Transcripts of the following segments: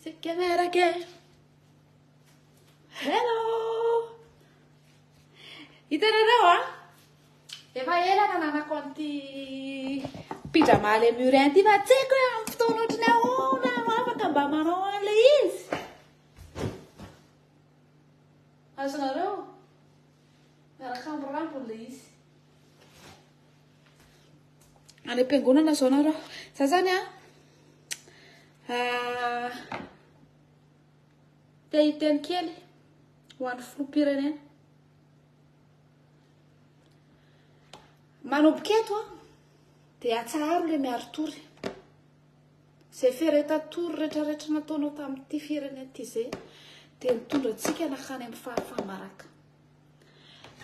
Tsika miaraka e. Hello. Hitanareo a? Efa ela nananako an'ity pyjama lémurien ity fa tsy haiko hoe amin'ny fotoana ohatry ny ahoana no afaka mba manao an'ilay izy. Azonareo? Miaraka amin'ny rambony ilay izy. Any am-piangonana izao nareo. Za zany a ah, te hiteny kely ho an'ny filoham-pirenena. Manomboka eto a dia atsaharo le miari-tory. Izay fereta-tory rehetrarehetra nataonao tamin'ity firenena ity izay dia nitondra antsika nankany amin'ny fahafahambaraka.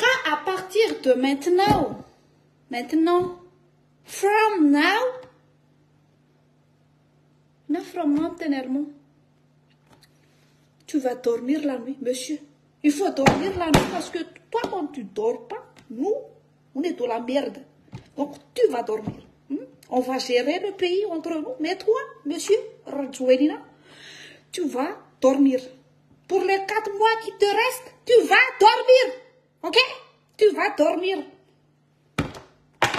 Ka à partir de maintenant, maintenant, from now, na from now miteny allemand, tu vas dormir la nuit, monsieur. Il faut dormir la nuit parce que toi quand tu dors pas, nous, on est dans la merde. Donc tu vas dormir. Hmm? On va gérer le pays entre nous. Mais toi, monsieur Rajoelina, tu vas dormir. Pour les 4 mois qui te restent, tu vas dormir. Ok? Tu vas dormir.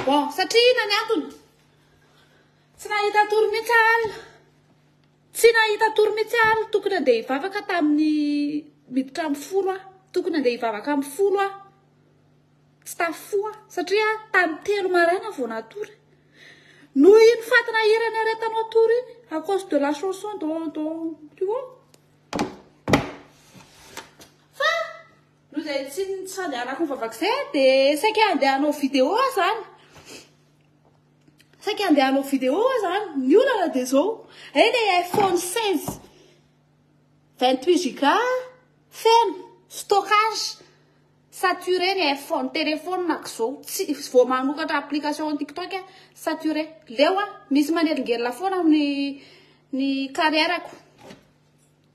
Bon, satria inona ny antony? Tsy nahita tory mihitsy aho alina. Tsy nahita tory mihitsy aho alina. Tokony handeha hivavaka tamin'ny miditra amin'ny folo aho. Tokony handeha hivavaka amin'ny folo aho. Tsy tafifoha aho satria tamin'ny telo maraina vao natory. Noho iny fatina hira niaretanao tory iny, à cause de la chanson dont, dont, tu vois? Fa noho izay tsy tsy fandehanako mivavaka izay dia saika handeha hanao vidéo aho izany. Saika handeha hanao vidéo aho izany. Ny olana dia izao, eh ilay iPhone 16 28 giga feno stockage saturé ny iPhone téléphone-ko izao. Tsy vao manokatra application TikTok aho, saturé. Leo aho, misy manelingelina foana amin'ny ny carrière-ko.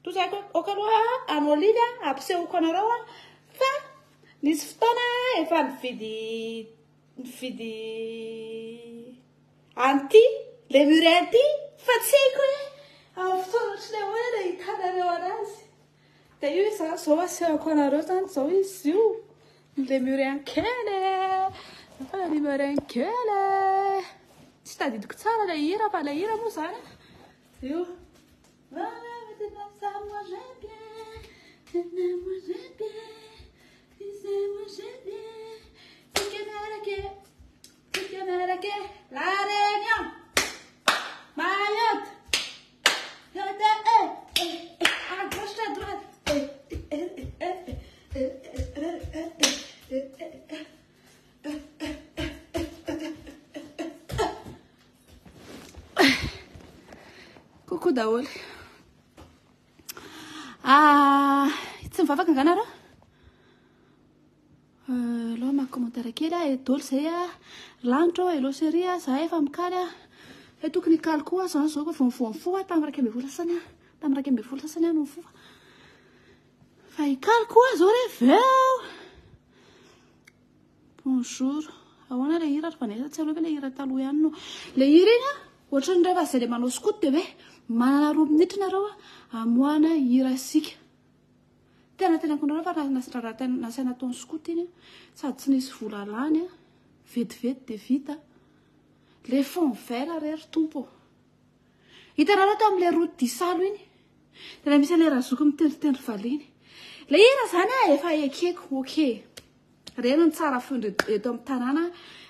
Toa izay koa, ok aloha hanao live hampisehoko anareo fa nisy fotoana efa nividy nividy an'ity lémurien ity fa tsy haiko hoe amin'ny fotoana ohatry ny ahoana no ahitanareo anazy. Dia io izy zany izao asehoko anareo zany izao izy io. Ny lémurien kely e. Lémurien kely e. Tsy tadidiko tsara ilay hira fa ilay hira moa zany io. Coucou daholo. Ah, tsy mivavaka nga nareo? Euh, aloha maka commentaire kely ah, daholo zay ah. Lanitra oh, hello chérie ah, za efa mikaly ah. Fa tokony hikaly koa aho zany zao fa vao mifoha mifoha aho tamin'ny 11 sasany ah. Tamin'ny 11 sasany aho no nifoha. Fa hikaly koa aho zao re veo. Bonjour. Ahoana ilay hira ry Vanessa? Tsy aleo ve ilay hira taloha ihany no. Ilay hira iny an, ohatran'ny rehefa izay ilay manao skoto dia hoe manana roa minitra nareo an, amoahana hira isika. Tena tenako nareo fa raha nasaina ataon'ny skoto iny an, sady tsy nisy vola lany an, vetivety dia vita. Le fond vert re ry tompo ô. Hitanareo tao amin'ilay route d'Isalo iny? Tena misy an'ilay razoky mitendritendry valiha iny. Ilay hira izany an, efa ekeko, ok. Ireny ny tsara feo eto amin'ny tanàna,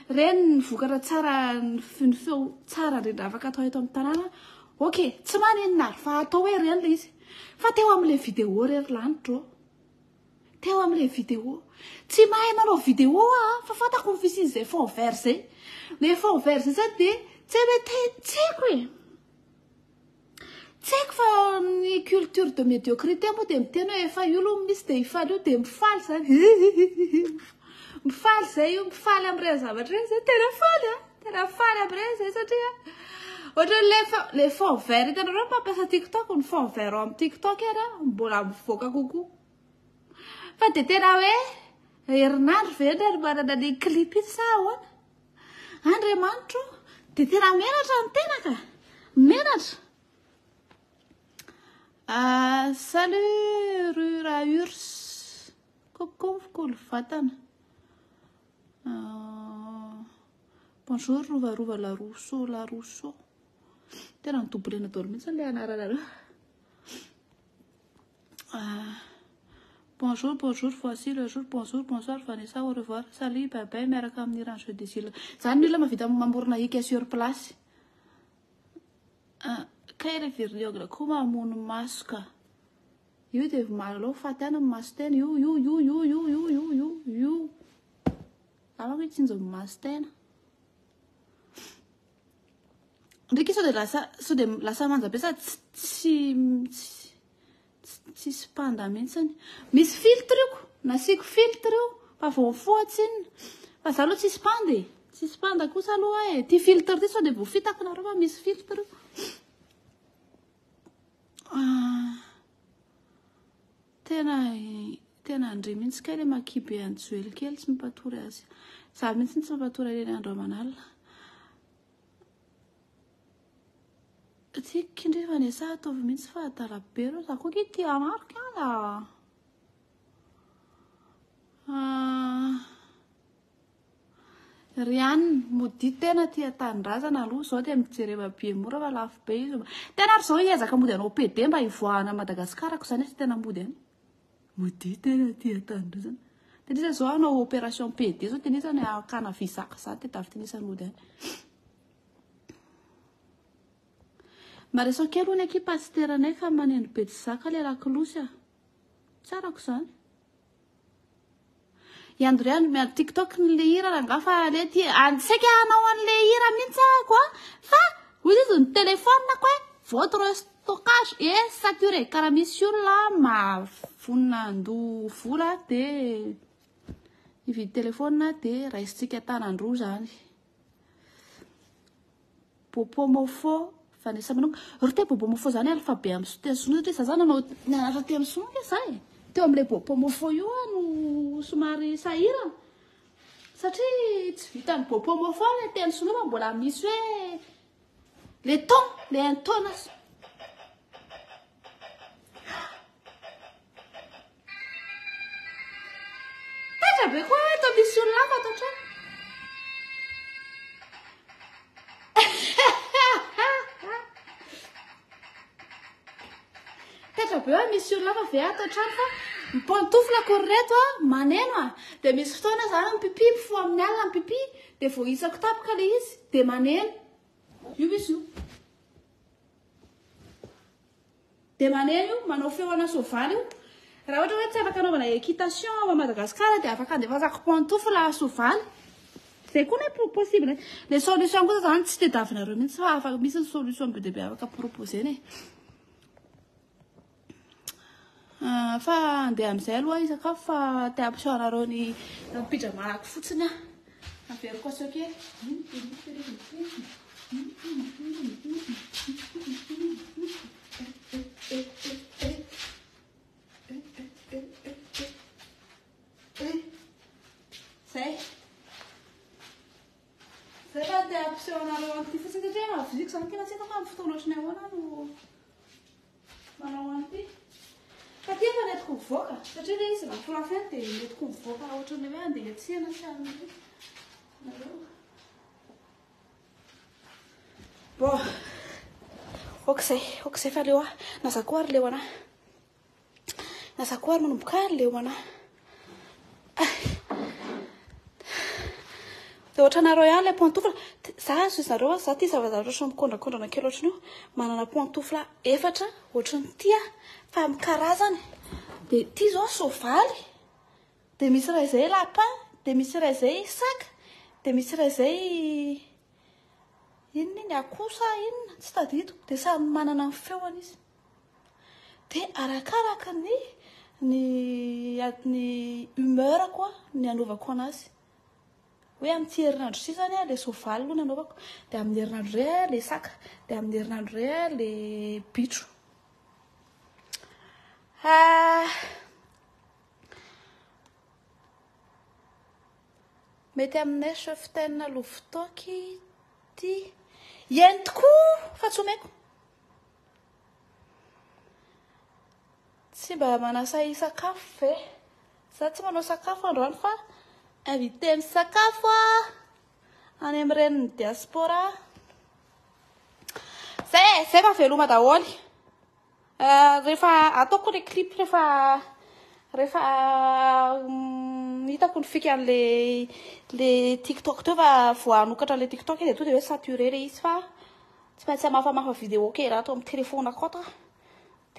ireny ny vokatra tsara, ny feo tsara indrindra afaka atao eto amin'ny tanàna. Ok, tsy maninona ary fa atao hoe ireny ilay izy. Fa teo amin'ilay vidéo re ry lanitra ô. Teo amin'ilay vidéo. Tsy mahay manao vidéo aho an, fa fantako ny fisian'izay fond vert izay. Ilay fond vert izay zany dia tsy hay hoe tsy haiko e. Tsy haiko fa ny culture de médiocrité moa dia miteny hoe efa io aloha misy dia hifaly io dia mifaly izany. Mifaly izay io, mifaly amin'ireny zavatra ireny izay, tena faly an, tena faly amin'ireny izay satria ohatran'ilay ilay fond vert hitanareo mpampiasa TikTok, ny fond vert ao amin'ny TikTok ary an mbola mivoaka kokoa. Fa dia tena hoe herinandro ve ndry ary manana ny clip iny sa ahoana? Andriamanitro o! Dia tena menatra ny tena ka! Menatra! Ah, salut Ruraurs. Coucou Kolo Vatana. Ah, bonjour Rova Rova Larousseau Larousseau. Tena nidoublena daholo mihitsy ilay anaranareo. Ah, bonjour bonjour voici le jour bonjour bonsoir Vanessa au revoir salut bye bye miaraka amin'ny hiran'i Jeu des îles. Zany ny olona mahavita mamorona hika sur place. Ah, kay le verliogre koa mamono maso ka. Io dia mahalao faty any ny maso tena io io io io io io io io io. Za manko hitsinjo ny maso tena. Ndriky sao dia lasa sao dia lasa manja be sady tsy tsy tsisy panda mihitsiny. Misy filtre io ko, nasiako filtre io fa vao mifoha tsinona. Fa za aloha tsisy panda e. Tsisy panda kosa aloha e. Ty filtre ty sao dia voafitaka nareo fa misy filtre io. Ah, tena tena ndry mihitsy kay le maki be an'i Joely kely tsy mampatory azy. Za mihitsy tsy mampatory an'ireny andro aman'alina. Tiako kindry Vanessa ataovy mihitsy fa adala be reo za koa ki tia anaro kala. Ah. Rianne, modia tena tia tanindrazana aloha zao dia mijereva billet mora fa lafo be izy. Tena ary zao hiezaka mody hanao PD mba hivoahana Madagascar ko zany tsy tena mody any. Modia tena tia tanindrazana. Tena iza zao hanao opération PD zao tena iza ny hakana visa za tedavy tena iza mody any. Mba resaho kely hono akia pasiteranay fa maneno be tsy zaka le lakolosy a. Tsy arako izany. I Andrea no miandry TikTok ny le hira rangaha fa le ty saika hanao an'le hira mihitsy ahako a fa hoy izy ny téléphone-ko hoe votre stockage est saturé ka raha misy olona mahavonona handoa vola de hividy téléphone de raisintsika tanan-droa zany. Bopomofo, Vanessa Manonga. Ry te bopomofo zany alphabet amin'ny teny sinoa satria za zany nanao nianatra teny sinoa nge za e. Teo amin'ilay bopomofo io aho no somary sahirana. Satria tsy vitan'ny bopomofo ilay teny sinoa fa mbola misy hoe le ton, le intonation. Taitra be koa hoe toa misy olona hafa ato an-trano. Taitra be hoe misy olona hafa ve ato an-trano fa ny pantoufle akory reto a maneno a. Dia misy fotoana za mipipi mifoha amin'ny alina mipipi dia voahisako tampoka ilay izy dia maneno. Io izy io. Dia maneno io, manao feo ana soavaly io. Raha ohatra hoe tsy afaka anaovana équitation ao Madagascar dia afaka andefasako pantoufle soavaly. Zay koa ne possible. Le solution kosa zany tsy tediavinareo mihitsy fa afaka misy ny solution be dia be afaka proposer-na e. Ah, fa andeha amin'izay aloha hisakafo fa te hampiseho anareo ny pyjama-ko fotsiny aho. Averiko aseho kely. Zay. Zay fa te hampiseho anareo an'ity fotsiny satria mahaviziko izany tena tsy hitako amin'ny fotoana ohatran'ny ahoana no manao an'ity. Fa ty efa nentiko mivoaka satria ilay izy rafolafy ihany dia nentiko mivoaka ohatran'ny hoe handeha hiantsena sy hanome nareo. Bon, ok zay, ok zay fa leo aho. Na za koa ary leo anahy. Na za koa ary manomboka ary leo anahy. Dia ohatranareo ihany ilay pantoufle. Za azo zareo, za tia zavatra ohatran'ny mikondrakondrana kely ohatran'io. Manana pantoufle efatra ohatran'ity aho fa amin'ny karazany. Dia ity izao soavaly. Dia misy iray izay lapin, dia misy iray izay saka, dia misy iray izay inona iny akoho sa inona tsy tadidiko. Dia samy manana ny feony izy. Dia arakaraka ny ny ny humeur-ko ny anaovako anazy. Hoe amin'ity herinandro ity izany ilay soavaly aloha no anaovako, dia amin'ny herinandro iray ilay saka, dia amin'ny herinandro iray ilay bitro. Ah. Mety aminay cheftaine lovitoky ity. Eny tokoa fa tsy omeko. Tsy mba manasa hisakafo ve? Za tsy manao sakafo androany fa invité misakafo a any amin'ny renin'ny diaspora. Zay e, zay fa veloma daholo. Rehefa ataoko le clip, rehefa hitako ny fikan'le le TikTok teo, fa voanokatra le TikTok de to de hoe saturé le izy, fa tsy maintsy hamafamafa vidéo kely ato amin'ny téléphone ako ato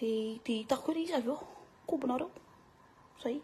de hitako hoe le izy avy eo kobonareo zay.